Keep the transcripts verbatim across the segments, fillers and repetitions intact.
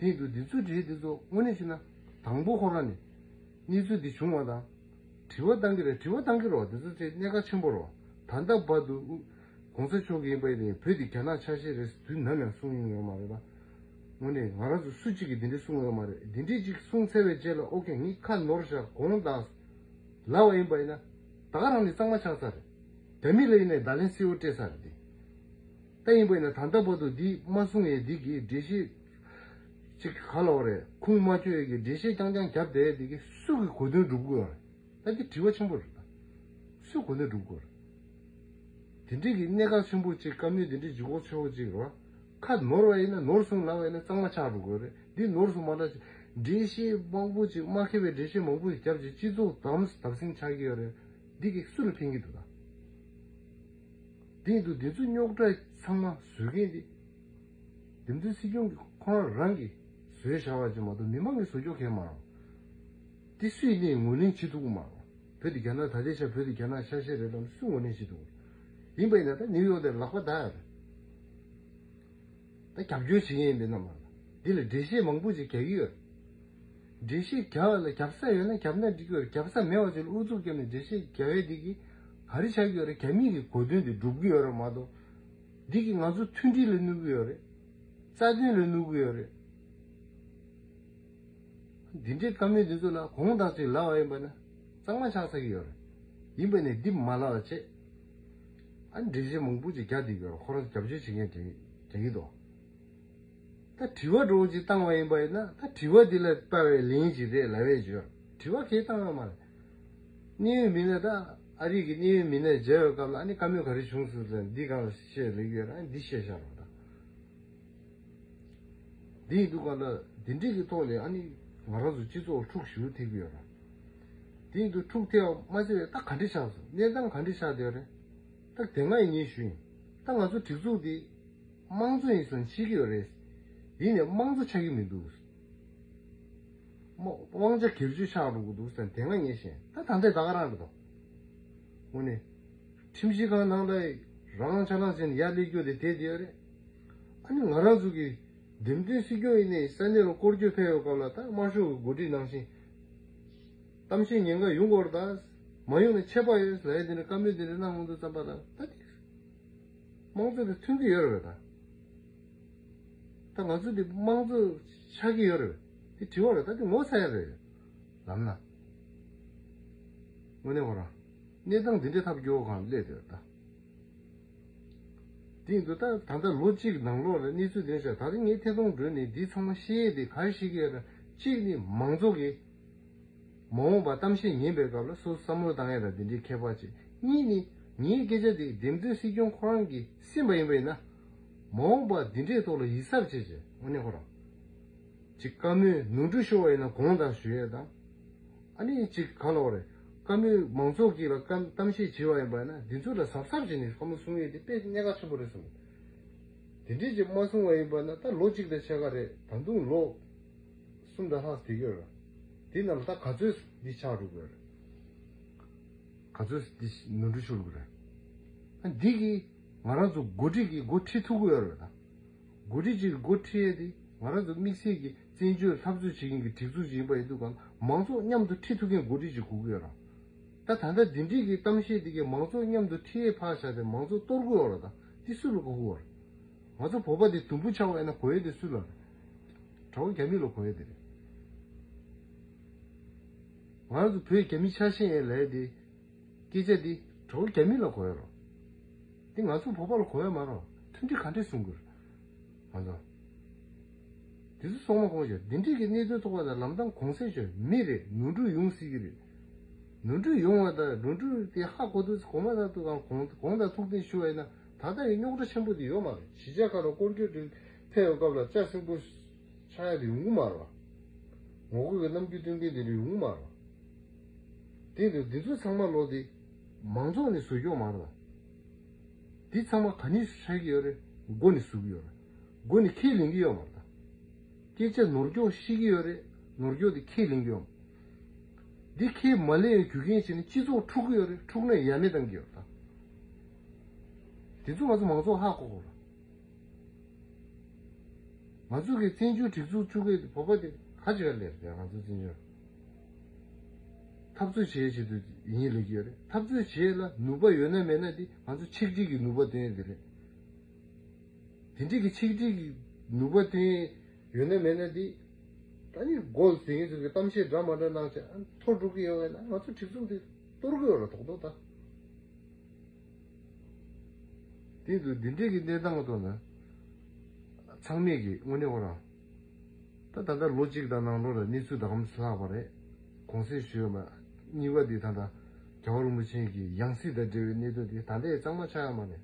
ཡིན་འདུག་འདི་ཚོ་བྲིས་འདི་ཚོ་དངོས་གནས་བྱས་ན། དང་པོ་ཁོ་རང་ནས་གནས་ཚུལ་འདི་བྱུང་བ་དང་། དྲི་བ་བཏང་གི་རེད། དྲི་བ་བཏང་གི་རེད་བ། འདི་ཚོ་ཆེས་གནད་འགག་ཆེན་པོ་རེད་བ། ད་ལྟ་བར་དུ་གོང་ས་མཆོག་གིས་ཡིན་པ་ཡིན་ནའི་བོད་འདི་རྒྱ་ནག་ཆ་ཤས་རེད་དུས་ནམ་ཡང་གསུངས་མྱོང་ཡོད་མ་རེད་ད། དངོས་གནས་ང་རང་ཚོ་སུ་གཅིག་གིས་འདི་འདྲས་གསུངས་ཡོད་མ་རེད། འདི་འདྲས་ཅིག་གསུངས་ཚར་བའི་རྗེས་ལ་ཨོ་ཁེ་ངས་ཁ་ནོར་བཞག་དགོངས་དག་ལབ་པ་ཡིན་པ་ཡིན་ན། ད་ག་རང་ནས་གཙང་མ་ཆགས་ཚར་རེད། རྒྱ་མི་ལ་ཡིན་ནའི་བརྡ་ལན་གསལ་བོ་སྤྲད་ཚར་རེད་དེ། ད་ཡིན་པ་ཡིན་ན་ད་ལྟ་བར་དུ་འདི་མ་གསུངས་ཡས་འདི་གི་འགྲེལ་བཤད་ཅིག་ག་ལ་བ་རེད། ཁུངས་མ་འཁྱོལ་ཡས་ཀྱི་འགྲེལ་བཤད་རྐྱང་རྐྱང་བརྒྱབ་བསྡད་ཡས་འདི་གི་སུ་གི་གོ་དོན་སྒྲུབ་དགོས་བ་རེད། ད་འདི་དྲི་བ་ཆེན་པོ་རེད་ད། སུ་གོ་དོན་སྒྲུབ་དགོས་རེད། དེ་འདྲའི་གི་གནད་འགག་ཆེན་པོ་ཅིག་བཀའ་མོལ་འདི་འདྲའི་ལྗིད་ཁོག་ཆེ་བོ་ཅིག་རེད་བ། ཁ་ནོར་བ་ཡིན་ན་ནོར་སོང་ལབ་པ་ཡིན་ན་གཙང་མ་ཆགས་འགྲོ་དགོས་རེད། འདི་ནོར་སོང་མ་ལབ་ཅིག་འགྲེལ་བཤད་མང་པོ་ཅིག་མ་མཁས་པའི་འགྲེལ་བཤད་མང་པོ་ཞིག་བརྒྱབ་ཅིག་སྤྱི་ཚོགས་དམ་དམ་སྲིང་ཆགས་ཀྱི་ཡོད་རེད། འདི་གི་སུ་ལ་ཕན་གྱི་འདུག་ད། དེ་ཡིན་དུས་འདི་ཚོ་རྙོག་དྲ་ཚང་མ་བཟོ་མཁན་འདི། འདེམས་ཐོན་སྲིད་སྐྱོང་གི་ཁོ་རང་རང་གིས་བཟོས་བཞག་པ་ཅིག་མ་གཏོགས་མི་མང་གིས་བཟོ་རྒྱུ་གང་ཡང་མ་རེད། འདི་སུས་ནས་ངོས་ལེན་བྱེད་ཐུབ་ཀྱི་མ་རེད། བོད་འདི་རྒྱ་ནག་ད་ལྟའི་ཆར་བོད་འདི་རྒྱ་ནག་ཆ་ཤས་རེད་དམ་སུས་ངོས་ལེན་བྱེད་ཐུབ་ཀྱི་རེད། ཡིན་པ་ཡིན་ན་ད་ནིའུ་ཡོག་དེར་ལག་པ་བརྡབ་ཡ་རེད། ད་རྒྱབ་སྐྱོར་བྱེད་མཁན་ཡིན་པས་ན་མ་རེད། འདི་ལ་འགྲེལ་བཤད་མང་པོ་ཅིག་རྒྱག་གི་ཡོད་རེད། འགྲེལ་བཤད་རྒྱག་ལ་རྒྱབ་ས་ཡོད་ན་རྒྱབ་ན་འགྲིག་གི་ཡོད་རེད། རྒྱབ་ས་མེད་པ་ཅིག་ལ་ཨུ་ཚུགས་བརྒྱབ་ནས་འགྲེལ་བཤད་རྒྱག་ཡས་འདི་གིས་ག་རེ་ཆགས་ཀྱི་ཡོད་རེད། རྒྱ་མི་གི་གོ་དོན་དེ་སྒྲུབ་ཀྱི་ཡོད་རེད་མ་གཏོགས། འདི་གིས་ང་ཚོ་མཐུན་སྒྲིལ་ལ་གནོད་ཀྱི་ཡོད་རེད། རྩ་དོན་ལ་གནོད་ཀྱི་ཡོད་རེད། འདི་འདྲའི་བཀའ་མོལ་འདི་ཚོ་ལ་དགོངས་དག་ཅིག་ལབ་པ་ཡིན་པ་ན་གཙང་མ་ཆགས་ཚར་གྱི་ཡོད་རེད། ཡིན་པ་ནས་འདི་མ་ལབ་པ་བྱས། ཨ་འགྲེལ་བཤད་མང་པོ་ཅིག་རྒྱག་བསྡད་ཀྱི་ཡོད་རེད། ཁོ་རང་རྒྱབ་སྐྱོར་བྱེད་མཁན་རེད་རྒྱག་གི་འདུག་ད་དྲི་བ་འདྲ་བོ་ཅིག་བཏང་བ་ཡིན་པ་ཡིན་ན་ད་དྲི་བ་འདི་ལ་ལྟ་བའི་ལན་ཅིག་རེད་ལབ་ཡས་ཅིག་ཡོད་རེད། དྲི་བ་གང་ཡང་བཏང་ཡོད་མ་རེད། གནད་ཡོད་མི་སྣ་ད་ཨ་རི་གི་གནད་ཡོད་མི་སྣ་མཇལ་བའི་སྐབས་ལ་ཨ་ནི་བཀའ་མོལ་ག་རེ་བྱུང་སོང་ཟེར་འདི་སྒང་ལ་བཤད་ལེགས་ཡོད་རེད། ཨ་ནི་འདི་བཤད་བཞག་རོགས་ད། འདི་ཡིན་དུས་སྒང་ལ་འདི་འདྲས་ཀྱི་ཐོག་ནས་ཨ་ནི་ང་རང་ཚོ་སྤྱི་ཚོགས་འཁྲུག་ཞེ་པོ་ཐེབས་ཀྱི་ཡོད་རེད། འདི་ཡིན་དུས་འཁྲུག་ཐེབས་པ་མ་ཟད་ད་ག་འདྲས་ཆགས་སོང་། གནས་སྟངས་ག་འདྲས་ཆགས་བསྡད་ཡོད་རེད། ད་དེ་སྔ་ཡིན་ངས་ཞུས་ཡིན། ད་ང་ཚོ་སྒྲིག་འཛུགས་འདི་དམངས་གཙོ་ཡིན་ཟེར་བཤད་ཀྱི་ཡོད་རེད། ཡིན་ནའི་དམངས་གཙོ་ཆགས་ཀྱི་མི་འདུག་དམངས་དབང་ཆ་སྒེར་གཅོད་ཆགས་འགྲོ་གི་འདུག་ཟེར་དེ་སྔ་ངས་བཤད། ད་ད་ལྟ་ད་ག་རང་རེད་དོ། དངོས་གནས། ཁྲིམས་ཞིབ་ཁང་ནང་ལ་རང་ཆ་ལང་ཟེར་ནས་ཡར་སླེབས་རྒྱུ་དེ་དེ་དེ་རེད། ཨ་ནི་ང་རང་ཚོ་གི་འདེམས་ཐོན་སྲིད་སྐྱོང་ཡིན་ནའི་ས་གནས་ལ་སྐོར་སྐྱོད་ཕེབས་ཡོད་སྐབས་ལ་ད་དམར་ཤོག་གི་འགོ་ཁྲིད་ནང་བཞིན། གཏམ་བཤད་ཉེན་ཁ་ཡོང་གི་ཡོད་རེད་ད། མ་ཡོང་ན་ཆད་པ་ཡོད་ལབ་ཡ་དེ་འདྲ་བཀའ་མོལ་དེ་འདྲ་གནང་ཡོང་དུས་ཙམ་པ་ལ་ད་དེ། དམངས་གཙོ་དེ་མཐུན་གྱི་ཡོད་རེད་ད། ད་ང་ཚོ་འདི་དམངས་གཙོ་ཆགས་ཀྱི་ཡོད་རེད། དེ་དྲི་བ་རེད་ད། དེ་ངོ་ཚ་ཡ་རེད། ལབ་ན། དངོས་གནས་ཁོ་རང་། གནས་སྟངས་འདི་འདྲའི་ཐབས་སྐྱོ་བོ་གང་སླེབས་ཡོད་ད། དེ་ཡིན་དུས་ད་ད་ལྟ་ལོ་གཅིག་ནང་ལོགས་ལ་གནས་ཚུལ་འདི་འདྲ་ཆགས། ད་རེས་ངས་ཐད་གཏོང་བགྲོས་ནས་འདི་ཚང་མ་བཤད་ཡས་དེ་ག་རེ་བཤད་ཀྱི་ཡོད་ན། གཅིག་ནི་མང་ཚོགས་ཀྱིས། མ་འོངས་པར་གཏམ་བཤད་ཉན་པའི་སྐབས་ལ་སོ་སོ་བསམ་བློ་བཏང་ཡས་དང་དེ་འདྲའི་ཁྱད་པར་ཅིག་གཉིས་ནི་ངའི་སྐད་ཆ་དེ་འདེམས་ཐོན་སྲིད་སྐྱོང་ཁོ་རང་གིས་ཟིན་པ་ཡིན་པ་ཡིན་ན། མ་འོངས་པར་འདི་འདྲའི་ཐོག་ལ་ཡིད་གཟབ་བྱས་བྱས་དངོས་གནས་ཁོ་རང་། ཅིག་བཀའ་མོལ་ནོར་འཁྲུལ་ཤོར་བ་ཡིན་ན་དགོངས་དག་ཞུ་ཡས་དང་། ཨ་ནི་ཅིག་ག་ལ་བ་རེད། བཀའ་མོལ་མང་ཚོགས་ཀྱིས་ལ་བཀའ་གཏམ་བཤད་བྱས་པ་ཡིན་པ་ཡིན་ན་འདི་ཚོ་ལ་གཟབ་གཟབ་བྱས་ནས་བཀའ་མོལ་གསུང་ཡས་དེ་དཔེ་གནད་འགག་ཆེན་པོ་རེད་གསུངས། དེ་འདྲའི་ཅིག་མ་གསུང་བ་ཡིན་པ་ན་ད་ལོ་གཅིག་དང་ཕྱེད་ཀ་རེད། ད་དུང་ལོ། གསུམ་དང་ལྷག་བསྡད་ཀྱི་ཡོད་རེད། དེ་རྣམས་ད་ག་ཚོད་འདི་ཆགས་འགྲོ་གི་ཡོད་རེད། ག་ཚོད་འདི་ནོར་འཁྲུལ་ཤོར་གི་རེད། ཨ་འདི་གིས་ང་རང་ཚོ་འགོ་ཁྲིད་ཀྱི་འགོ་ཁྲིད་ཐུབ་ཀྱི་ཡོད་རེད་ད། འགོ་ཁྲིད་ཅིག་འགོ་ཁྲིད་ཡས་དེ་ང་རང་ཚོ་དམིགས་བསལ་གྱི་བཙན་བྱོལ་འཐབ་རྩོད་བྱེད་མཁན་གྱི་སྒྲིག་འཛུགས་ཅིག་ཡིན་པ་ཡིན་དུས་གང་མང་ཚོགས་མཉམ་དུ་ཁྲིད་ཐུབ་མཁན་འགོ་ཁྲིད་ཅིག་དགོས་ཀྱི་ཡོད་རེད། ད་ད་ལྟ་འདི་འདྲའི་གི་གཏམ་བཤད་འདི་གའི་མང་ཚོགས་མཉམ་དུ་ཁྲིད་ཡས་ཕར་བཞག་སྟེ་མང་ཚོགས་གཏོར་གྱི་ཡོད་རེད་ད། འདི་སུ་ལ་གོ་གི་ཡོད་རེད། ང་ཚོ་བོད་པ་འདི་དུམ་བུ་ཆགས་པ་ཡིན་ན་གོ་ཡས་དེ་སུ་ལ་རེད། དགྲ་བོ་རྒྱ་མི་ལ་གོ་ཡས་དེ་རེད། ང་རང་ཚོ་བོད་རྒྱ་མི་ཆ་ཤས་ཡིན་ལབ་ཡས་དེ། སྐད་ཆ་འདི་དགྲ་བོ་རྒྱ་མི་ལ་གོ་ཡས་རེད། འདི་ང་ཚོ་བོད་པ་ལ་གོ་ཡས་མ་རེད། མཐུན་སྒྲིལ་ག་འདྲས་གསུང་གི་རེད། ང་ཚོ། འདི་ཚོ་སོང་མ་གོང་ཞིག་འདི་འདྲས་ཀྱི་གནད་དོན་ཐོག་ལ་ལམ་སྟངས་གོང་གསལ་ཞིག་མི་རེད། ནོར་འཁྲུལ་ཡོང་སྲིད་ཀྱི་རེད། ནོར་འཁྲུལ་ཡོང་བ་དང་ནོར་འཁྲུལ་དེ་ཧ་གོ་དུས་གོང་མ་དང་དུ་གང་གོང་གོང་དང་ཐུག་འཕྲད་ཞུ་བ་ཡིན་ན་ད་ལྟ་ཡི་རྙོག་དྲ་ཆེན་པོ་དེ་ཡོད་མ་རེད། གཞིས་ཆགས་ཁག་ལ་སྐོར་སྐྱོད་དུ་ཕེབས་ཡོང་སྐབས་ལ་ལྕགས་སྲིན་པོ་ཆགས་ཡ་དེ་ཡོང་གི་མ་རེད་བ། ངོ་རྒོལ་གྱི་རྣམ་འགྱུར་སྟོན་མཁན་དེ་འདྲ་ཡོང་གི་མ་རེད་བ། དེ་འདྲ་འདི་ཚོ་ཚང་མ་ལོག་དེ་མང་ཚོགས་ནས་བཟོ་རྒྱུ་མ་རེད་བ། འདི་ཚང་མ་ག་ནས་ཆགས་ཀྱི་ཡོད་རེད། མགོ་ནས་བཟོ་གི་ཡོད་རེད། མགོ་ནས་ཁས་ལེན་གྱི་ཡོད་མ་རེད་ད། སྐད་ཆ་ནོར་འཁྱོག་བཤད་ཀྱི་ཡོད་རེད། ནོར་འཁྱོག་དེ་ཁས་ལེན་གྱི་ཡོད། འདི་ཁས་མ་ལེན་རྒྱུ་རྐྱེན་བྱས་ནས་སྤྱི་ཚོགས་འཁྲུག་གི་ཡོད་རེད། འཁྲུག་ན་ཡ་མེད་བཏང་གི་ཡོད་རེད་ད། དེ་ཚོ་ང་ཚོ་མང་ཚོགས་ཧ་གོ་དགོས་རེད། ང་ཚོ་གི་བཙན་བྱོལ་སྒྲིག་འཛུགས་བཅུ་གི་བོད་པ་དེ་ག་ཅིག་ག་ལས་རེད། ང་ཚོ་བཙན་བྱོལ་འཐབ་རྩོད་བྱེད་ཆེད་དུ་ཡིན་ལས་ཀྱི་ཡོད་རེད། འཐབ་རྩོད་བྱེད་ལ་ནུས་པ་ཡོད་ན་མེད་ན་དེ་ང་ཚོ་ཆིག་སྒྲིལ་གྱི་ནུས་པ་བཏོན་ཡོད་དེ་རེད། དེ་འདྲའི་གི་ཆིག་སྒྲིལ་གྱི་ནུས་པ་དེ་ཡོད་ན་མེད་ན་དེ། ད་ནི་མགོ་ཟིན་ཚོད་ཀྱི་གཏམ་བཤད་འདྲ་མ་འདྲ་གནང་བྱས་ཨ་ཐོར་འགྲོ་གི་ཡོད་པས་ན་ང་ཚོ་སྒྲིག་འཛུགས་དེ་གཏོར་གི་ཡོད་རེད་ཐོག་ཐོག་ད། དེ་འདུག་འདི་འདྲའི་གི་གནས་སྟངས་ཐོག་ན། ཚང་མས་ཀྱི་དངོས་གནས་ཁོ་རང་། ད་ད་ལྟ་ལོ་གཅིག་དང་ནང་ལོགས་ལ་གནས་ཚུལ་ད་གམ་ལྷག་པ་རེད། གོང་གསལ་ཞུས་པ་གཉིས་པ་འདི་ད་ལྟ་རྒྱལ་བ་རིན་པོ་ཆེ་གི་ཡང་སྲིད་དང་འབྲེལ་བའི་གནད་དོན་འདི་ད་ལྟ་གཙང་མ་ཆགས་ཡ་མ་རེད།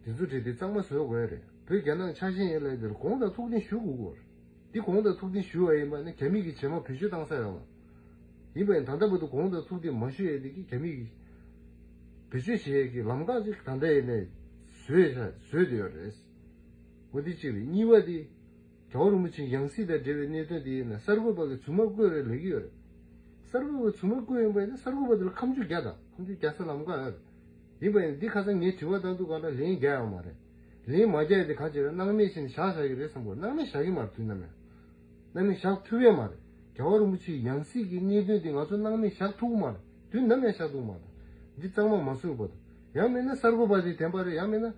དེ་ཚོ་བྲིས་ཏེ་གཙང་མ་བཟོ་དགོས་ཡ་རེད། བོད་རྒྱ་ནག་ཆ་ཤས་ཡིན་ལབ་དེར་དགོངས་དག་ཐུགས་བདེན་ཞུ་དགོས་ཀྱི་ཡོད་རེད། འདི་དགོངས་དག་ཐུགས་བདེན་ཞུ་བ་ཡིན་པ་ནི་རྒྱ་མི་གི་རྗེས་མ་བེད་སྤྱོད་བཏང་ས་ཡོད་མ་རེད། ཡིན་པ་ཡིན་ད་ལྟ་བར་དུ་དགོངས་དག་ཐུགས་བདེན་མ་ཞུ་ཡ་འདི་གི་རྒྱ་མི་གི་བེད་སྤྱོད་བྱེད་ཡ་གི་ལམ་ཁ་ཅིག་ད་ལྟ་ཡིན་ནས་བཟོས་བཟོས་བསྡད་ཡོད་རེད། འོ་འདི་གཅིག་རེད། གཉིས་པ་འདི། རྒྱལ་བ་རིན་པོ་ཆེའི་ཡང་སྲིད་དང་འབྲེལ་བའི་གནད་དོན་དེ་ཡིན་ན་གསར་འགོད་པ་གི་མཛུབ་མོ་བཀོད་རེ་ལས་ཀྱི་ཡོད་རེད། གསར་འགོད་པ་གི་མཛུབ་མོ་བཀོད་ཡིན་པ་ཡིན་ན་གསར་འགོད་པ་དེ་ལ་ཁ་མཆུ་རྒྱག་དང་ཁ་མཆུ་རྒྱག་ས་ལམ་ཁ་ཡོད་རེད། ཡིན་པ་ཡིན་འདི་ཁ་སང་ངས་དྲི་བ་བཏང་དུས་ག་ལ་ལན་རྒྱག་ཡོད་མ་རེད། ལན་མ་རྒྱག་ཡ་དེ་ག་ཅི་རེད། སྣང་མེད་བྱས་ནས་བཞག་བཞག་གི་རེད་བསམ་གོ། སྣང་མེད་བཞག་གི་མ་རེད། དུས་ནམ་ཡང་སྣང་མེད་བཞག་ཐུབ་ཡ་མ་རེད། རྒྱལ་བ་རིན་པོ་ཆེའི་ཡང་སྲིད་ཀྱི་གནད་དོན་དེ་ང་ཚོ་སྣང་མེད་བཞག་ཐུབ་ཀྱི་མ་རེད། དུས་ནམ་ཡང་བཞག་ཐུབ་ཀྱི་མ་རེད། འདི་གཙང་མ་མ་བཟོས་བར་དུ། ཡང་མིན་ན་གསར་འགོད་པ་དེ་བདེན་པ་རེད། ཡང་མིན་ན་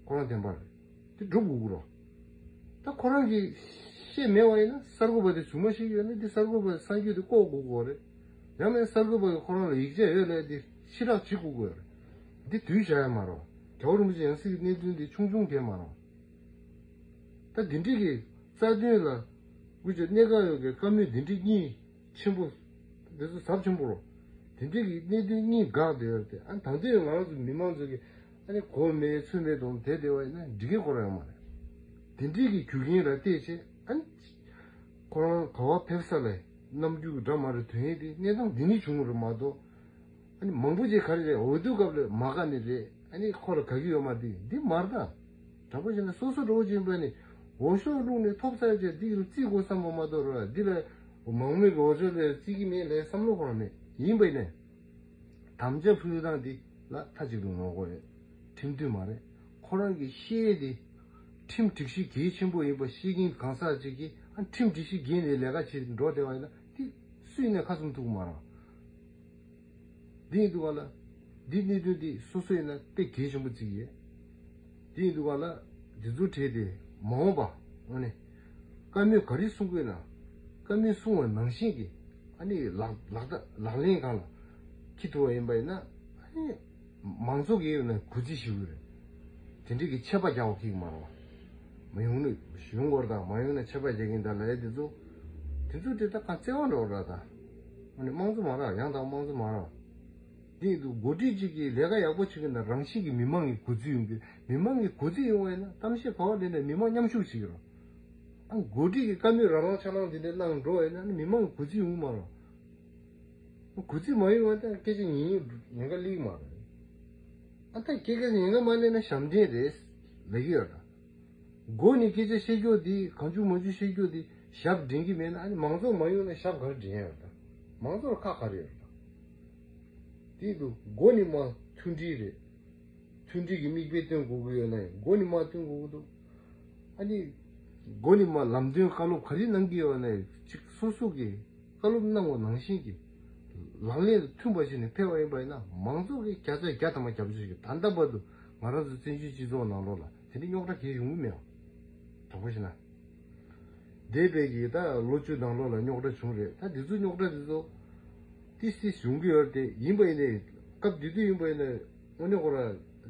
ཁོ་རང་བདེན་པ་རེད། དེ་སྒྲུབ་དགོས་ཀྱི་རེད། ད་ཁོ་རང་གིས་བཤད་མེད་པ་ཡིན་ན་གསར་འགོད་པ་དེ་མཛུབ་མོ་བཤད་ཀྱི་ཡོད་ན་དེ་གསར་འགོད་པ་གསར་འགྱུར་དེ་བཀོད་དགོས་ཀྱི་རེད། ཡང་མིན་གསར་འགོད་པ་གིས་ཁོ་རང་ལ་ཡིག་ཆ་ཡོད་ལབ་དེ་ཕྱིར་བསྒྲགས་བྱེད་དགོས་ཀྱི་ཡོད་རེད། འདི་དུས་བཞག་ཡ་མ་རེད། རྒྱལ་བ་རིན་པོ་ཆེ་ཡང་སྲིད་ཀྱི་གནད་དོན་འདི་ཆུང་ཆུང་གས་མ་རེད། ད་འདི་འདྲའི་གི་རྩ་དོན་ལ་དགོས་ཀྱི་གནད་འགག་ཡོད་ཀྱི་བཀའ་མོལ་འདི་འདྲའི་གཉིས་ཆེན་པོ། འདི་ཚོ་ཟབ་ཆེན་པོ་རོ། དེ་འདྲའི་གི་གནད་དོན་གཉིས་འགག་བསྡད་ཡོད་རེད་དེ། ཨ་ད་དུང་ང་རང་ཚོ་མི་མང་ཚོ་གི་ཨ་ནི་གོ་མེད་ཚོད་མེད་དུ་དེ་བསྡད་པ་ཡིན་ན་འགྲིག་གི་ཁོ་རང་ཡོད་མ་རེད། དེ་འདྲའི་གི་རྒྱུ་རྐྱེན་ལ་བལྟས་བྱས་ཨ་ནི་ཁོ་རང་ག་བ་ཕེབས་ས་ལ་རྣམ་འགྱུར་འདྲ་མ་རེད། དོན་ཡིན་དེ་གནས་སྟངས་འདི་ནི་བྱུང་རེད་མ་གཏོགས། ཨ་ནི་མང་པོ་ཅིག་ག་རེ་རེད། འོས་བསྡུ་སྐབས་ལ་མ་དགའ་ནི་རེད། ཨ་ནི་ཁོ་ལ་དགའ་གི་ཡོད་མ་རེད། འདི་མ་རེད་ད། དྲང་པོ་བཤད་ན་སོ་སོ་འགྲོ་བཞིན་པ་ནི་འོས་ཤོག་བླུགས་ནས་ཐོབ་ཚར་རྗེས་འདི་ལ་རྩིས་དགོས་བསམ་པ་མ་གཏོགས་ར་འདི་ལ་མང་མོས་ཀྱི་འོས་ཤོག་ལ་རྩི་གི་མེད་ལས་བསམ་བློ་ཁོ་རང་མེད། ཡིན་པ་ཡིན་ནས་དམ་བཅའ་ཕུལ་སྟངས་འདི་ལ་མཐའ་གཅིག་ཏུ་ངོ་རྒོལ་ཡོད། ཁྲིམས་མཐུན་མ་རེད། ཁོ་རང་གི་བཤད་ཡས་དེ་ཁྲིམས་སྒྲིག་གཞི་གལ་ཆེན་པོ་ཡིན་པ་ཤེས་ཀྱིན་གང་ཟག་ཅིག་གིས་ཨ་ཁྲིམས་སྒྲིག་གཞི་འགལ་ནས་ལས་ཀ་བྱེད་འགྲོ་བསྡད་པ་ཡིན་ན་དེ་སུས་ནས་ཁ་བཙུམ་ཐུབ་ཀྱི་མ་རེད། འདི་ཡིན་དུས་ག་ལ། འདི་གནད་དོན་འདི་སོ་སོ་ཡིན་ན་དཔེ་གལ་ཆེན་པོ་བརྩི་གི་ཡོད། འདི་ཡིན་དུས་ག་ལ། འདི་ཚོ་བྲིས་ཏེ་མ་འོངས་པ། ཨ་ནི། བཀའ་མོལ་ག་རེ་གསུང་དགོས་ན། བཀའ་མོལ་གསུང་བ་ནང་བཞིན་གྱི། ཨ་ནི་ལག་ལག་བསྟར་ལག་ལེན་སྒང་ལ། འཁྱེར་ཐུབ་པ་ཡིན་པ་ཡིན་ན། ཨ་ནི། མང་ཚོགས་ཀྱི་ཡོད་ན་གུས་བརྩི་ཞུ་གི་རེད། དེ་འདྲའི་གི་ཆད་པ་རྒྱག་པ་ཁེགས་མ་རེད་བ། མ་ཡོང་ནི་ཡོང་དགོས་རེད་ད། མ་ཡོང་ན་ཆད་པ་རྒྱག་གིན་ད་ལབ་ཡ་དེ་ཚོ། དེ་ཚོ་དེ་ད་ག་བརྩེ་བ་འགྲོ་ར་ད། ཨ་ནི་དམངས་གཙོ་མ་རེད། ཡང་དག་དམངས་གཙོ་མ་རེད། དེ་ཡིན་དུས་འགོ་ཁྲིད་ཅིག་གིས་ལས་ཀ་ཡག་པོ་བྱེད་ཀྱི་ན་རང་བཞིན་གྱིས་མི་མང་གི་གུས་བརྩི་ཡོང་གི། མི་མང་གི་གུས་བརྩི་ཡོང་བ་ཡིན་ན་གཏམ་བཤད་ག་པར་སླེབས་ན་མི་མང་མཉམ་ཞུགས་བྱེད་ཀྱི་རེད། ཨ་འགོ་ཁྲིད་ཀྱིས་བཀའ་མོལ་རང་རང་ཆ་ལང་དེ་འདྲ་གནང་འགྲོ་བ་ཡིན་ན་ཨ་ནི་མི་མང་གི་གུས་བརྩི་ཡོང་གི་མ་རེད། གུས་བརྩི་མ་ཡོང་བ་ད་སྐད་ཆ་ཉན་ཉན་ག་སླེབས་ཀྱི་མ་རེད། ཨ་ད་སྐད་ཆ་ཉན་ག་མ་སླེབས་ན་ཞབས་འདྲེན་རེད་ལབ་ཀྱི་ཡོད་ད། མགོ་ནས་སྐད་ཆ་བཤད་རྒྱུ་དེ་གང་བྱུང་མང་བྱུང་བཤད་རྒྱུ་དེ་ཞབས་འདྲེན་གྱི་མེད་ན་ཨ་ནི་མང་ཚོགས་མ་ཡོང་ན་ཞབས་ག་རེ་འདྲེན་ཡ་ཡོད་ད། མང་ཚོགས་ལ་ཁག་ག་རེ་ཡོད་ད། དེ་འདུག་མགོ་ནས་མར་མཐུན་སྒྲིལ་རེད། མཐུན་སྒྲིལ་གྱི་མིག་དཔེ་སྟོན་དགོས་ཀྱི་ཡོད་ན་ཡང་མགོ་ནས་མར་སྟོན་དགོས་ཀྱི་འདུག་ཨ་ནི། མགོ་ནས་མར་ལམ་སྟོན་བཀའ་སློབ་ག་རེ་གནང་གི་ཡོད་ན་ཡང་གཅིག་སོ་སོ་གི་བཀའ་སློབ་གནང་བ་ནང་བཞིན་གྱི་ལག་ལེན་དང་མཐུན་པ་ཞིག་ནས་ཕེབས་པ་ཡིན་པ་ཡིན་ན་མང་ཚོགས་ཀྱིས་བརྒྱ་ཆ་བརྒྱ་ཐམ་པ་རྒྱབ་སྐྱོར་ཞིག་ད་ལྟ་བར་དུ་ང་རང་ཚོ་བཙན་བྱོལ་སྤྱི་ཚོགས་ནང་ལོགས་ལ་དེ་འདྲའི་རྙོག་དྲ་གང་ཡང་ཡོང་གི་མེད་པ། དྲང་པོ་བཤད་ན། འདས་པའི་གི་ད་ལོ་བཅུ་ནང་ལོགས་ལ་རྙོག་དྲ་བྱུང་རེད། ད་འདི་ཚོ་རྙོག་དྲ་འདི་ཚོ་ཏིས་ཏིས་བྱུང་གི་ཡོད་རེད་དེ། ཡིན་པ་ཡིན་ནའི་སྐབས་དེ་དུས་ཡིན་པ་ཡིན་ན་དངོས་གནས་ཁོ་ར་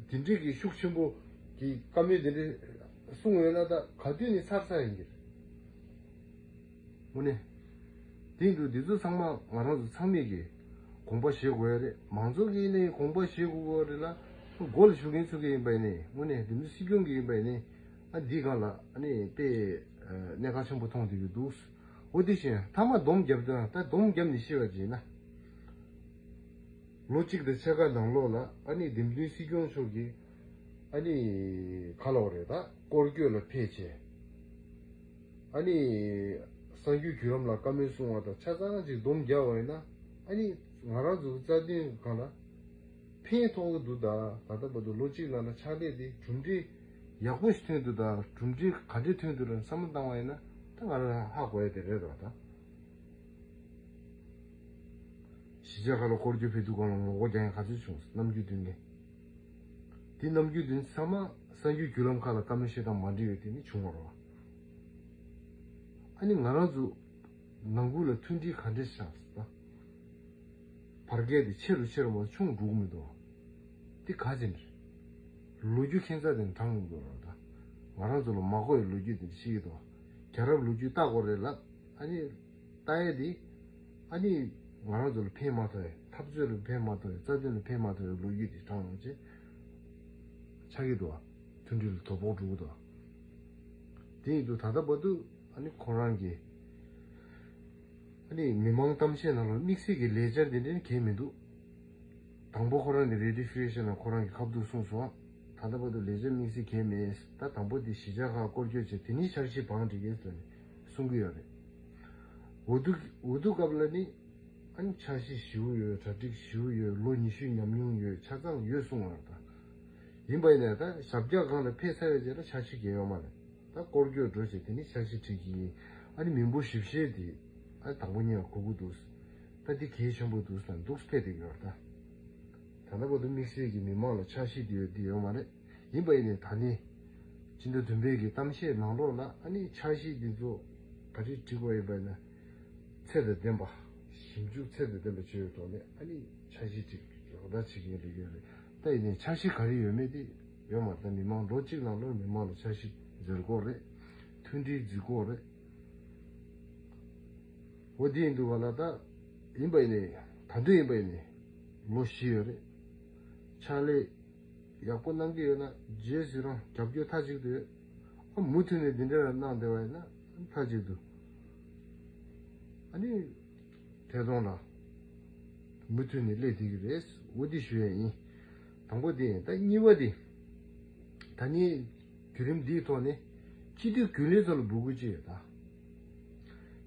དེ་འདྲའི་གི་ཤུགས་ཆེན་པོ་གི་བཀའ་མོལ་དེ་འདྲ་གསུངས་ཡོད་ན་ད་ག་དུས་ནས་ཚར་ཚར་ཡིན་གྱི་རེད། དངོས་གནས། དེ་ཡིན་དུས་འདི་ཚོ་ཚང་མ་ང་རང་ཚོ་ཚང་མས་ཀྱི་དགོངས་པ་བཞེས་དགོས་ཡ་རེད། མང་ཚོགས་ཀྱིས་ནི་དགོངས་པ་བཞེས་དགོས་ཀྱི་རེད་ལ། མགོ་ལ་བཞུགས་མཁན་ཚོ་གི་ཡིན་པ་ཡིན་ནའི་དངོས་གནས་འདི་མི་སྲིད་སྐྱོང་གི་ཡིན་པ་ཡིན་ནའི་ཨ་འདིའི་སྒང་ལ་ཨ་ནི་དཔེ་གནད་འགག་ཆེན་པོ་མཐོང་བསྡད་ཀྱི་འདུག་འོ་དེ་བཞིན་མཐའ་མ་སྡོམ་བརྒྱབ་དུས་ད་སྡོམ་བརྒྱབ་ནས་བཤད་པ་ཅིག་ཡིན་ན། ལོ་གཅིག་དང་ཕྱེད་ཀ་ནང་ལོགས་ལ་ཨ་ནི་འདེམས་ཐོན་སྲིད་སྐྱོང་མཆོག་གིས་ཨ་ནི་ག་ལབ་རེད་ད་སྐོར་སྐྱོད་ལ་ཕེབས་བྱས། ཨ་ནི་གསར་འགྱུར་བརྒྱུད་ལམ་ལ་བཀའ་མོལ་གསུང་བ་དང་ཆ་ཚང་ཅིག་སྡོམ་བརྒྱབ་པ་ཡིན་ན་ཨ་ནི་ང་རང་ཚོའི་རྩ་དོན་སྒང་ལ་ཕན་ཐོགས་ཀྱི་འདུག་ད་ད་ལྟ་བར་དུ་ལོ་གཅིག་ནང་ལ་ཕྱག་ལས་དེ་གྲུབ་འབྲས་ ཡག་པོ་ཞིག་ཐོན་འདུག་དང་གྲུབ་འབྲས་ག་འདྲས་ཐོན་འདུག་ལ་བསམ་བློ་བཏང་བ་ཡིན་ན་ད་ང་རང་ཧ་གོ་ཡ་དེ་རེད་རོགས་ད། གཞིས་ཆགས་ཁག་ལ་སྐོར་སྐྱོད་ཕེབས་དུས་སྒང་ལ་ངོ་རྒོལ་རྒྱག་མཁན་ག་ཚོད་བྱུང་། རྣམ་འགྱུར་སྟོན་མཁན། དེ་རྣམ་འགྱུར་སྟོན་ཚང་མ་གསར་འགྱུར་བརྒྱུད་ལམ་ཁག་ལ་བཀའ་མོལ་བཤད་སྟངས་མ་འགྲིག་ཡོད་དེ་ནི་བྱུང་བ་རེད་བ། ཨ་ནི་ང་རང་ཚོ་ནང་ཁུལ་ལ་མཐུན་སྒྲིལ་ག་འདྲས་ཆགས་སོང་ད། བར་བརྒལ་དེ་ཆེ་རུ་ཆེ་རུ་མ་ཆུང་འགྲོ་གི་མི་འདུག་བ། དེ་ག་ཅི་རེད། ལོ་རྒྱུས་ཁྱད་མཚར་དེ་དྲངས་ཡོང་གི་རེད་ད། ང་རང་ཚོ་ལ་མ་གོ་བའི་ལོ་རྒྱུས་དེ་ཤེས་ཀྱི་འདུག་བ། རྒྱལ་རབས་ལོ་རྒྱུས་ལྟ་དགོས་རེད་ལབ། ཨ་ནི་ལྟ་ཡས་དེ། ཨ་ནི་ང་རང་ཚོ་ལ་ཕན་མ་ཐོགས་ཡས། འཐབ་རྩོད་ལ་ཕན་མ་ཐོགས་ཡས། རྩ་དོན་ལ་ཕན་མ་ཐོགས་ཡས་ལོ་རྒྱུས་དེ་དྲངས་ཡོང་བྱས། ཆགས་ཀྱི་འདུག་བ། མཐུན་སྒྲིལ་ལ་དོ་ཕོག་འགྲོ་གི་འདུག་བ། དེ་ཡིན་དུས་ད་ལྟ་བར་དུ་ཨ་ནི་ཁོ་རང་གི་ཨ་ནི་མི་མང་གཏམ་བཤད་ནང་ལ་དམིགས་བསལ་གྱི་ལས་འཆར་དེ་འདྲ་ནི་གང་ཡང་མི་འདུག་དང་པོ་ཁོ་རང་གི་རེ་ཊི་ཕི་ཀེ་ཤན་ལ་ཁོ་རང་གི་ཁ་ཐུག་གསུངས་སོང་། ད་ལྟ་བར་དུ་ལས་འཆར་དམིགས་བསལ་གང་ཡང་མེད། ད་དང་པོ་དེ་གཞིས་ཆགས་ཁག་སྐོར་སྐྱོད་བྱས་དེ་ནས་འཆར་གཞི་བང་སྒྲིག་གས་ཟེར་ནས་གསུང་གི་ཡོད་རེད། འོ་དུ་འོ་དུ་སྐབས་ལ་ནི་ཨ་ནི་འཆར་གཞི་ཞེ་པོ་ཡོད། གྲ་སྒྲིག་ཞེ་པོ་ཡོད། ལོ་ཉི་ཤུ་ཉམས་མྱོང་ཡོད། ཆ་ཚང་ཡོད་གསུང་བ་རེད་ད། ཡིན་པ་ཡིན་ནའི་ད་ཞབས་བཀྱག་སྒང་ལ་ཕེབས་ཚར་བའི་རྗེས་ལ་འཆར་གཞི་གང་ཡང་ཡོད་མ་རེད། ད་སྐོར་སྐྱོད་འགྲོ་བྱས་དེ་ནི་འཆར་གཞི་སྒྲིག་གི་ཡིན། ཨ་ནི་མི་འབོར་ཞིབ་བཤེར་དེ་ཨ་ནི་དང་པོ་ཉིད་ལ་དགོས་ཀྱི་འདུག་ད་འདི་གལ་ཆེན་པོ་འདུག་ཟེར་ན་འདུག་ཕེབས་བསྡད་ཀྱི་ཡོད་རེད་ད། ད་ལྟ་བར་དུ་དམིགས་བསལ་གྱི་མི་མང་ལ་འཆར་གཞི་དེ་ཡོད་འདི་ཡོད་མ་རེད། ཡིན་པ་ཡིན་ནའི་ད་ནི་སྤྱི་ཟླ་བདུན་པའི་གི་གཏམ་བཤད་ནང་ལོགས་ལ་ཨ་ནི་འཆར་གཞི་འདི་ཚོ་ག་རེ་བསྒྲིགས་པ་ཡིན་པ་ཡིན་ན། ཚད་དང་ལྡན་པ། ཞིབ་འཇུག་ཚད་དང་ལྡན་པ་བྱས་ཡོད་ཐོག་ནས་ཨ་ནི་འཆར་གཞི་ཅིག་ལག་བསྟར་བྱེད་མཁན་རེ་ཡོད་རེད། ད་ཡིན་ནའི་འཆར་གཞི་ག་རེ་ཡོད་མེད་དེ་ཡོད་མ་རེད། ད་མི་མང་ལོ་གཅིག་ནང་ལོགས་མི་མང་ལ་འཆར་གཞི་འཛུལ་དགོས་རེད། མཐུན་སྒྲིལ་འཛུལ་དགོས་རེད། འོ་དེ་ཡིན་དུས་བ་ལ་ད་ཡིན་པ་ཡིན་ནའི་ད་དུང་ཡིན་པ་ཡིན་ནའི་ལོ་བཞི་ཡོད་རེད། ཕྱག་ལས་ཡག་པོ་གནང་གི་ཡོད་ན་རྗེས་སུ་རང་རྒྱབ་སྐྱོར་མཐའ་གཅིག་ཏུ་ཡོད། ཨ་མུ་མཐུད་ནས་འདི་འདྲ་གནང་བསྡད་པ་ཡིན་ན་མཐའ་གཅིག་ཏུ་ཨ་ནི་ཐད་གཏོང་ལ་མུ་མཐུད་ནས་སླེབས་བསྡད་ཀྱི་རེད། འོ་འདི་ཞུ་ཡ་ཡིན། དང་པོ་དེ་ཡིན། ད་གཉིས་པ་དེ་ད་ནི་བརྒྱུད་རིམ་འདིའི་ཐོག་ནས་སྤྱི་འཐུས་རྒྱུན་ལས་ཚོ་ལ་འབོད་སྐུལ་ཅིག་ཡོད་ད།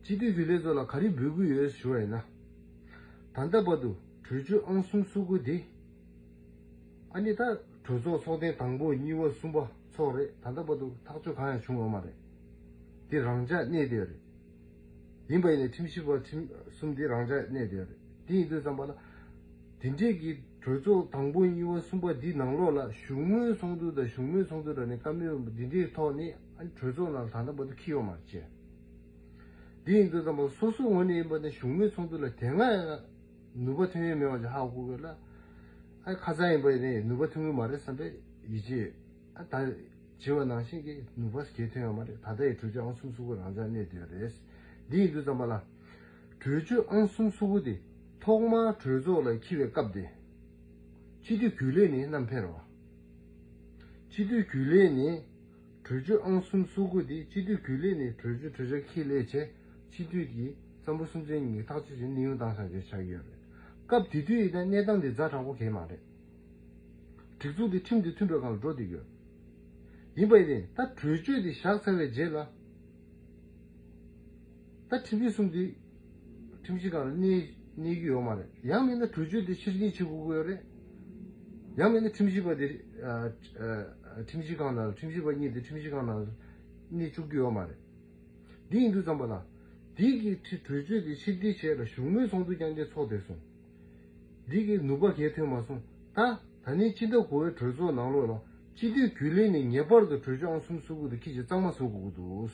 སྤྱི་འཐུས་རྒྱུན་ལས་ཚོ་ལ་ག་རེ་འབོད་སྐུལ་ཡོད་ཞུ་བ་ཡིན་ན། ད་ལྟ་བར་དུ་གྲོས་ཆོད་ཨང་གསུམ་སོ་དགུ་དེ། ཨ་ནི་ད་གྲོས་ཚོགས་ཚོགས་ཐེངས་དང་པོ་གཉིས་པ་གསུམ་པ་ཚོགས་རེད། ད་ལྟ་བར་དུ་ཐག་གཅོད་གང་ཡང་བྱུང་ཡོད་མ་རེད། དེ་རང་འཇགས་གནས་བསྡད་ཡོད་རེད། ཡིན་པ་ཡིན་ནའི་ཁྲིམས་ཞིབ་པ་ཁྲིམས་གསུམ་དེ་རང་འཇགས་གནས་བསྡད་ཡོད་རེད། དེ་ཡིན་དུས་ཙམ་པ་ལ། དེ་འདྲས་ཀྱི་གྲོས་ཚོགས་དང་པོ་གཉིས་པ་གསུམ་པ་འདི་ནང་ལོགས་ལ་བཞུགས་མོལ་ཚོགས་འདུ་དང་བཞུགས་མོལ་ཚོགས་འདུ་ར་ནས་བཀའ་མོལ་འདི་འདྲས་ཐོག་ནས་ཨ་ནི་གྲོས་ཚོགས་ནང་ད་ལྟ་བར་དུ་འཁྱེར་ཡོད་མ་རེད་ཅེས། འདི་ཡིན་དུས་ཙམ་པ་སོ་སོ་ངོས་ནས་ཡིན་པ་ནི་བཞུགས་མོལ་ཚོགས་འདུ་ལ་དེ་སྔ་ཡང་ནུས་པ་ཐོན་ཡས་མེད་པ་ཅིག་ཧ་གོ་དགོས་ལ། ཨ་ཁ་སང་ཡིན་པ་ནི་ནུས་པ་ཐོན་གི་མ་རེད་བསམ་པའི་ཡིད་ཆེས། ཨ་ད་བྱས་པ་ནང་བཞིན་གྱི་ནུས་པ་གལ་ཐོན་ཡོད་མ་རེད། ད་ལྟ་ཡི་གྲོས་ཆོད་ཨང་གསུམ་སོ་དགུ་རང་འཇགས་གནས་བསྡད་ཡོད་རེད། འདི་ཡིན་དུས་ཙམ་པ་ལ། གྲོས་ཆོད་ཨང་གསུམ་སོ་དགུ་དེ་ཐོག་མར་གྲོས་ཚོགས་ལ་འཁྱེར་བའི་སྐབས་དེ། སྤྱི་འཐུས་རྒྱུན་ལས་ནས་བསྣམས་ཕེབས་རོགས། སྤྱི་འཐུས་རྒྱུན་ལས་ནས་གྲོས་ཆོད་ཨང་གསུམ་སོ་དགུ་དེ་སྤྱི་འཐུས་རྒྱུན་ལས་ནས་གྲོས་ཆོད་གྲོས་འཆར་འཁྱེར་སླེབས་བྱས་སྤྱི་འཐུས་ཀྱིས་རྩ་འབོར་སུམ་ཆ་གཉིས་ཀྱིས་ཐག་གཅོད་བྱས་གནས་དབྱུང་བཏང་ཚར་རྒྱུ་ཆགས་ཀྱི་ཡོད་རེད། སྐབས་དེ་དུས་ཡིན་ན་གནས་སྟངས་དེ་ཛ་དྲག་པོ་གང་ཡང་མ་རེད། སྒྲིག་འཛུགས་དེ་ཁྲིམས་དང་མཐུན་པའི་སྒང་ལ་འགྲོ་བསྡད་ཡོད། ཡིན་པ་ཡིན་ནའི་ད་གྲོས་ཆོད་དེ་བཞག་ཚར་བའི་རྗེས་ལ། ད་ཁྲིམས་ཞིབ་གསུམ་དེ་ཁྲིམས་ཞིབ་སྒང་ལ་གནས་གནས་རྒྱུ་ཡོད་མ་རེད། ཡང་མིན་ན་གྲོས་ཆོད་དེ་ཕྱིར་འགྱངས་བྱེད་དགོས་ཀྱི་ཡོད་རེད། ཡང་མིན་ན་ཁྲིམས་ཞིབ་པ་དེ་ཨ་ཨ་ཁྲིམས་ཞིབ་ཁང་ནང་ལ་ཁྲིམས་ཞིབ་པ་གཉིས་དེ་ཁྲིམས་ཞིབ་ཁང་ནང་ལ་གནས་བཅུག་རྒྱུ་ཡོད་མ་རེད། འདི་ཡིན་དུས་ཙམ་པ་ལ། འདི་གི་ཁྲི་གྲོས་ཆོད་འདི་ཕྱིར་འཐེན་བྱས་ལ་བཞུགས་མོལ་ཚོགས་འདུ་རྐྱང་རྐྱང་ཚོགས་བསྡད་སོང་། འདི་གི་ནུས་པ་གང་ཡང་ཐོན་མ་སོང་། ད་ད་ནི་སྤྱི་ཟླ་དགུ་པའི་གྲོས་ཚོགས་ནང་ལོགས་ལ་སྤྱི་འཐུས་རྒྱུན་ལས་ནས་ངེས་པར་དུ་གྲོས་ཆོད་ཨང་གསུམ་སོ་དགུ་དེ་ཁྱེད་ཀྱིས་གཙང་མ་བཟོ་དགོས་ཀྱི་འདུག་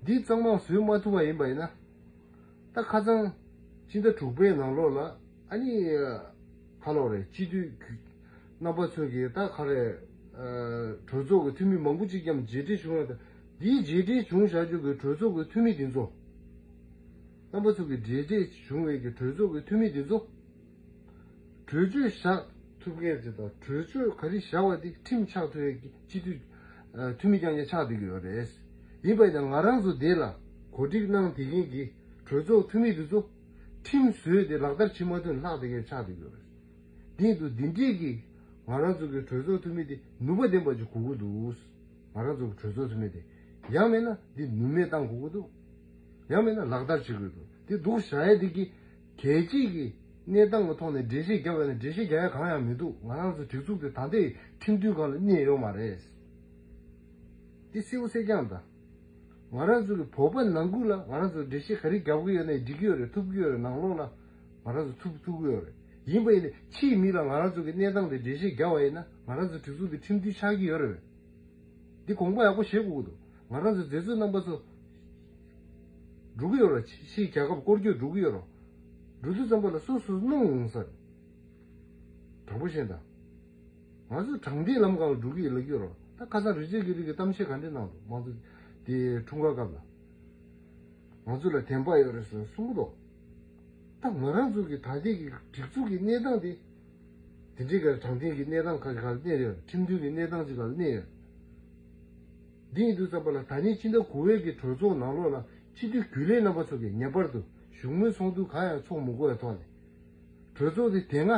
འདི་གཙང་མ་བཟོ་མ་ཐུབ་པ་ཡིན་པ་ཡིན་ན། ད་ཁ་སང་སྤྱི་ཟླ་དྲུག་པའི་ནང་ལོགས་ལ་ཨ་ནི་ཁ་ལོ་རེད། སྤྱི་འཐུས་རྣམ་པ་ཚོས་ཀྱིས་ད་ག་རེ་གྲོས་ཚོགས་ཀྱི་འཐུས་མི་མང་པོ་ཅིག་མཉམ་མཇལ་འཕྲད་བྱུང་བ་དང་། འདིའི་མཇལ་འཕྲད་བྱུང་བཞག་རྒྱུ་གི་གྲོས་ཚོགས་ཀྱི་འཐུས་མི་དེ་ཚོ། རྣམ་པ་ཚོ་གི་མཇལ་འཕྲད་བྱུང་བའི་གི་གྲོས་ཚོགས་ཀྱི་འཐུས་མི་དེ་ཚོ། གྲོས་ཆོད་བཞག་ཐུབ་མཁན་ཅིག་དང་གྲོས་ཆོད་ག་རེ་བཞག་པ་དེ་ཁྲིམས་ཆགས་ཐུབ་ཡས་ཀྱི་སྤྱི་འཐུས་ཨ་འཐུས་མི་རྐྱང་རྐྱང་ཆགས་བསྡད་ཀྱི་ཡོད་རེད། ཡིན་པ་ཡིན་ན་ང་རང་ཚོ་འདི་ལ་གོ་སྒྲིག་གནང་བསྡད་མཁན་གྱི་གྲོས་ཚོགས་འཐུས་མི་དེ་ཚོ་ཁྲིམས་བཟོས་ཏེ་ལག་བསྟར་བྱེད་མ་ཐུབ་ནས་ལྷག་བསྡད་མཁན་ཆགས་བསྡད་ཀྱི་ཡོད་རེད། དེ་ཡིན་དུས་འདི་འདྲས་ཀྱི་ང་རང་ཚོ་གི་གྲོས་ཚོགས་འཐུས་མི་དེ་ནུས་པ་ལྡན་པ་ཅིག་དགོས་ཀྱི་འདུག་ང་རང་ཚོ་གི་གྲོས་ཚོགས་འཐུས་མི་དེ་ཡང་མིན་ན་འདི་ནུས་མེད་བཏང་དགོས་ཀྱི་འདུག་ཡང་མིན་ན་ལག་བསྟར་བྱེད་དགོས་འདུག་དེ་འདུག་བཞག་ཡས་དེ་གི་གལ་ཆེ་གི་གནས་སྟངས་ཀྱི་ཐོག་ནས་འགྲེལ་བཤད་རྒྱབ་ཡ་ན་འགྲེལ་བཤད་རྒྱག་ཡ་གང་ཡང་མི་འདུག་ང་རང་ཚོ་སྒྲིག་འཛུགས་དེ་ད་ལྟའི་ཁྲིམས་མཐུན་སྒང་ལ་གནས་ཡོད་མ་རེད། འདི་གསལ་པོ་གསལ་རྐྱང་རེད་ད། ང་རང་ཚོ་གི་བོད་པ་ནང་ཁུལ་ལ་ང་རང་ཚོ་འགྲེལ་བཤད་ག་རེ་རྒྱབ་ཀྱི་ཡོད་ན་འགྲིག་གི་ཡོད་རེད། ཐུབ་ཀྱི་ཡོད་རེད། ནང་ལོགས་ལ་ང་རང་ཚོ་ཐུབ་ཐུབ་ཀྱི་ཡོད་རེད། ཡིན་པ་ཡིན་ནའི་ཕྱིའི་མི་ལ་ང་རང་ཚོ་གི་གནས་སྟངས་དེ་འགྲེལ་བཤད་རྒྱབ་པ་ཡིན་ན་ང་རང་ཚོ་སྒྲིག་འཛུགས་དེ་ཁྲིམས་མཐུན་ཆགས་ཀྱི་ཡོད་རེད་པས། འདི་དགོངས་པ་ཡག་པོ་བཞེས་དགོས་ཀྱི་འདུག་ང་རང་ཚོ་མཛད་གཙོ་རྣམ་པ་ཚོ་འགྲོ་གི་ཡོད་རེད། ཕྱིའི་རྒྱལ་ཁབ་སྐོར་སྐྱོད་འགྲོ་གི་ཡོད་རེད། འགྲོ་དུས་ཙམ་པ་ལ་སོ་སོ་གནོང་ཡོང་ས་རེད། དྲང་པོ་བཤད་ན། ང་ཚོ་དྲང་བདེན་ལམ་ཁ་ལ་འགྲོ་གི་ཡོད་ལབ་ཀྱི་ཡོད་རེད། ད་ཁ་སང་རི་རྩེ་རྒྱ་རི་གི་གཏམ་བཤད་ག་འདྲ་གནང་འདུག་དམངས་གཙོ་དེ་འཁྲུངས་སྐར་སྐབས་ལ། ང་ཚོ་ལ་བདེན་པ་ཡོད་རེད་ཟེར་གསུང་གི་འདུག་ད་ང་རང་ཚོ་གི་ད་ལྟའི་གི་སྒྲིག་འཛུགས་ཀྱི་གནས་སྟངས་དེ། དེ་འདྲའི་གི་དྲང་བདེན་གྱི་གནས་སྟངས་ཁ་ཁ་ལ་གནས་ཡོད། ཁྲིམས་མཐུན་གྱི་གནས་སྟངས་ཅིག་ཁ་ལ་གནས་ཡོད། འདི་ཡིན་དུས་ཙམ་པ་ལ་ད་ནི་ཕྱི་ཟླ་དགུ་པའི་གི་གྲོས་ཚོགས་ནང་ལོགས་ལ་སྤྱི་འཐུས་རྒྱུན་ལས་རྣམ་པ་ཚོ་གིས་ངེས་པར་དུ་བཞུགས་མོལ་ཚོགས་འདུ་གང་ཡང་ཚོགས་མི་དགོས་པའི་ཐོག་ནས། གྲོས་ཚོགས་དེ་དེ་སྔ་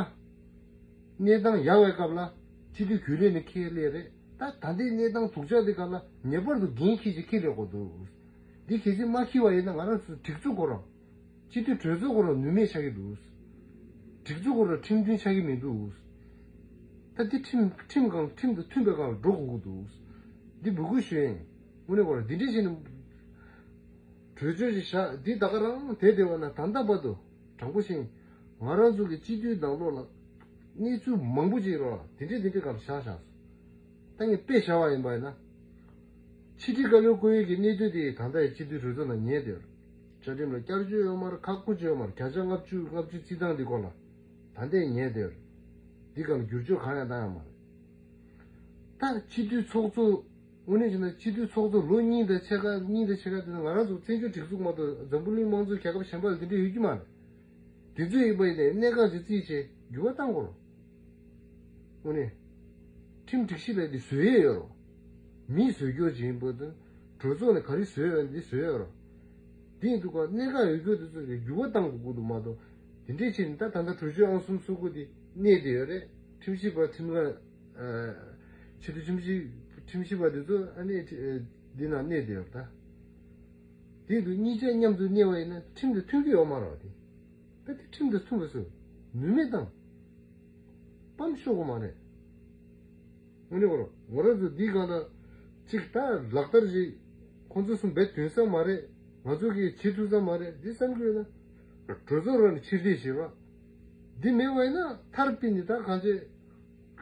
གནས་སྟངས་ཡག་པའི་སྐབས་ལ་སྤྱི་འཐུས་རྒྱུན་ལས་ནས་འཁྱེར་སླེབས་རེད། ད་ད་ལྟའི་གནས་སྟངས་སྡུག་ཅག་དེ་སྐབས་ལ་ངེས་པར་དུ་འགན་འཁྱེར་ཅིག་འཁྱེར་སླེབས་དགོས་འདུག་འདི་གལ་སྲིད་མ་འཁྱེར་བ་ཡིན་ན་ང་རང་ཚོ་སྒྲིག་འཛུགས་ཁོ་རང་། སྤྱི་འཐུས་གྲོས་ཚོགས་ཁོ་རང་ནུས་མེད་ཆགས་ཀྱི་འདུག་སྒྲིག་འཛུགས་ཁོ་རང་ཁྲིམས་མཐུན་ཆགས་ཀྱི་མི་འདུག་ད་འདི་ཁྲིམས་ཁྲིམས་སྒང་ཁྲིམས་དང་མཐུན་པའི་སྒང་ལ་འགྲོ་དགོས་ཀྱི་འདུག་འདི་འབོད་སྐུལ་ཞུ་ཡིན། དངོས་གནས་ཁོ་རང་འདི་འདྲ་བྱས་ནས་གྲོས་ཆོད་ཅིག་བཞག་འདི་ད་ག་རང་དེ་བསྡད་པ་ན་ད་ལྟ་བར་དུ་དྲང་པོ་བཤད། ང་རང་ཚོ་གི་སྤྱི་འཐུས་ནང་ལོགས་ལ་གནས་ཚུལ་མང་པོ་ཅིག་རོ་དེ་འདྲས་དེ་འདྲས་སྒང་ལ་བཞག་བཞག་སོང་། ད་ངས་དཔེ་བཞག་པ་ཡིན་པ་ཡིན་ན། ཕྱི་དྲིལ་བཀའ་བློན་བསྐོ་ཡས་ཀྱི་གནད་དོན་དེ་ད་ལྟ་ཡང་སྤྱི་འཐུས་གྲོས་ཚོགས་ནང་ཉན་བསྡད་ཡོད་རེད། བཅའ་ཁྲིམས་ལ་བསྐྱར་བཅོས་ཡོད་མ་རེད། ཁག་པོ་ཅིག་ཡོད་མ་རེད། བརྒྱ་ཆ་ལྔ་བཅུ་ལྔ་བཅུ་རྩིས་སྟངས་འདི་སྐོར་ལ་ད་ལྟ་ཡང་ཉན་བསྡད་ཡོད་རེད། འདི་སྒང་ལ་བསྒྱུར་བཅོས་གང་ཡང་བཏང་ཡོད་མ་རེད། ད་སྤྱི་འཐུས་ཚོགས་གཙོ་དངོས་གནས་བྱས་ན་སྤྱི་འཐུས་ཚོགས་གཙོ་ལོ་གཉིས་དང་ཕྱེད་ཀ་གཉིས་དང་ཕྱེད་ཀ་དེ་ནི་ང་རང་ཚོ་བཙན་བྱོལ་སྒྲིག་འཛུགས་མ་གཏོགས་འཛམ་བུ་གླིང་དམངས་གཙོའི་རྒྱལ་ཁབ་གཞན་པ་ལ་དེ་འདྲ་ཡོད་ཀྱི་མ་རེད། དེ་ཚོ་ཡིན་པ་ཡིན་ནའི་གནད་འགག་ཅིག་བརྩིས་བྱས་འགྱུར་བ་གཏང་དགོས་རེད། དངོས་གནས། ཁྲིམས་སྒྲིག་གཞི་ལ་དེ་བཟོ་ཡས་ཡོད་རེད། མིས་བཟོ་རྒྱུ་ཅིག་ཡིན་པ་དང་གྲོས་ཚོགས་ནས་ག་རེ་བཟོས་ཡོད་འདི་བཟོས་ཡོད་རེད། དེ་ཡིན་དུས་ཀ་གནད་འགག་ཡོད་རྒྱུ་དེ་ཚོ་ལ་འགྱུར་བ་གཏང་དགོས་ཀྱི་འདུག་མ་གཏོགས་དེ་འདྲས་བྱས་ནས་ད་ད་ལྟ་གྲོས་ཆོད་ཨང་གསུམ་སོ་དགུ་དེ་གནས་བསྡད་ཡོད་རེད། ཁྲིམས་ཞིབ་པ་ཁྲིམས་ལ་ཨ་ཕྱི་དྲིལ་ཁྲིམས་ཞིབ་ཁྲིམས་ཞིབ་པ་དེ་ཚོ་ཨ་ནི་ཁྲི་ཨ་འདི་ནང་གནས་བསྡད་ཡོད་རེད་ད། དེ་དུས་གཉིས་ཆ་མཉམ་དུ་གནས་པ་ཡིན་ན་ཁྲིམས་དང་མཐུན་གྱི་ཡོད་མ་རེད་བ་དེ། ད་དེ་ཁྲིམས་དང་མཐུན་པ་བཟོས་ནུས་མེད་བཏང་། སྤམ་ཤོར་གི་མ་རེད། དངོས་གནས་ཁོ་རང་ང་རང་ཚོ་འདི་སྒང་ལ་ཅིག་ད་ལག་བསྟར་ཅིག་ཁོང་ཚོ་གསུམ་འབད་དོན་ས་མ་རེད། ང་ཚོ་གིས་བྱེད་ཐུབ་ས་མ་རེད་འདི་བསམ་གྱི་ཡོད་ན། གྲོས་ཚོགས་རང་ནས་ཕྱིར་འཐེན་བྱེད་པ། འདི་མེད་པ་ཡིན་ན་མཐར་ཕྱིན་ནས་ད་གང་བྱེད།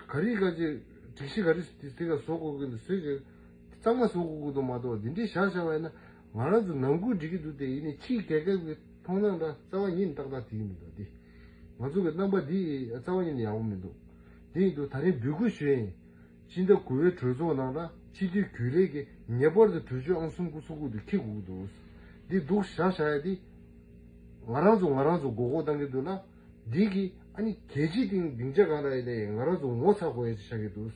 ག་རེ་གང་བྱེད་སྒྲིག་གཞི་ག་རེ་དེ་ག་བཟོ་དགོས་ཀྱི་འདུག་བཟོས་ཀྱི་གཙང་མ་བཟོ་དགོས་ཀྱི་འདུག་མ་གཏོགས་འདི་འདྲའི་བཞག་བཞག་པ་ཡིན་ན་ང་རང་ཚོ་ནང་ཁུལ་འགྲིག་གི་འདུག་དེ་ཡིན་ནའི་ཕྱིའི་རྒྱལ་ཁབ་ཀྱི་མཐོང་སྣང་འདྲ་རྩ་བ་ཉིད་ནས་ཏག་ཏག་དེ་གི་མི་འདུག་དེ་ང་ཚོ་གི་རྣམ་པ་འདི་རྩ་བ་ཉིད་ནས་ཡག་པོ་མི་འདུག་དེ་ཡིན་དུས་ད་རིང་འབོད་སྐུལ་ཞུ་ཡིན། སྤྱི་ཟླ་དགུ་པའི་གྲོས་ཚོགས་ནང་ལ་སྤྱི་འཐུས་རྒྱུན་ལས་ཀྱིས་ངེས་པར་དུ་གྲོས་ཆོད་ཨང་གསུམ་དགུ་སོ་དགུ་དེ་འཁྱེར་དགོས་ཀྱི་འདུག་འདི་འདུག་བཞག་བཞག་ཡ་དེ། ང་རང་ཚོ་ང་རང་ཚོ་མགོ་སྐོར་བཏང་གི་འདུག་ན། འདི་གི་ཨ་ནི་གལ་ཆེ་སྟེང་སྡིངས་ཆ་སྒང་ལ་ཡིན་ནའི་ང་རང་ཚོ་ངོ་ཚ་དགོས་ཡ་ཅིག་ཆགས་ཀྱི་འདུག་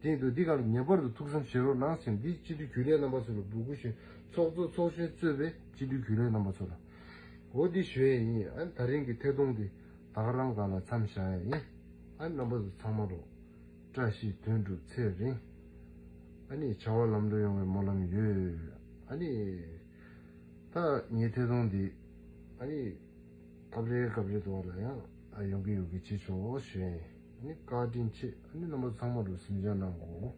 དེ་ཡིན་དུས་འདི་སྒང་ལ་ངེས་པར་དུ་ཐུགས་བསམ་བཞེས་རོགས་གནང་ཟེར་འདི་སྤྱི་འཐུས་རྒྱུན་ལས་རྣམ་པ་ཚོ་ལ་འབོད་སྐུལ་ཞུ། ཚོགས་གཙོ་ཚོགས་གཞོན་གཙོས་པའི་སྤྱི་འཐུས་རྒྱུན་ལས་རྣམ་པ་ཚོ་ལ། འོ་འདི་ཞུ་ཡས་ཡིན། ཨ་ནི་ད་རིང་གི་ཐད་གཏོང་འདི་ད་ག་རང་སྒང་ལ་མཚམས་བཞག་ཡས་ཡིན། ཨ་ནི་རྣམ་པ་ཚོ་ཚང་མ་རོགས། བཀྲ་ཤིས་དོན་འགྲུབ་ཚེ་རིང་། ཨ་ནི་བྱ་བ་ལམ་འགྲོ་ཡོང་བའི་སྨོན་ལམ་ཡོད། ཨ་ནི། ད་ངའི་ཐད་གཏོང་འདི། ཨ་ནི། སྐབས་རེ་སྐབས་རེ་དུ་བ་ལ་ཡང་ཨ་ཡོང་གི་ཡོང་གི་བྱེད་ཆོག་ཞུ་ཡིན། ཨ་ནི་བཀའ་དྲིན་ཆེ། ཨ་ནི་རྣམ་པ་ཚང་མ་རོགས་གཟིམ་འཇག་གནང་གོ།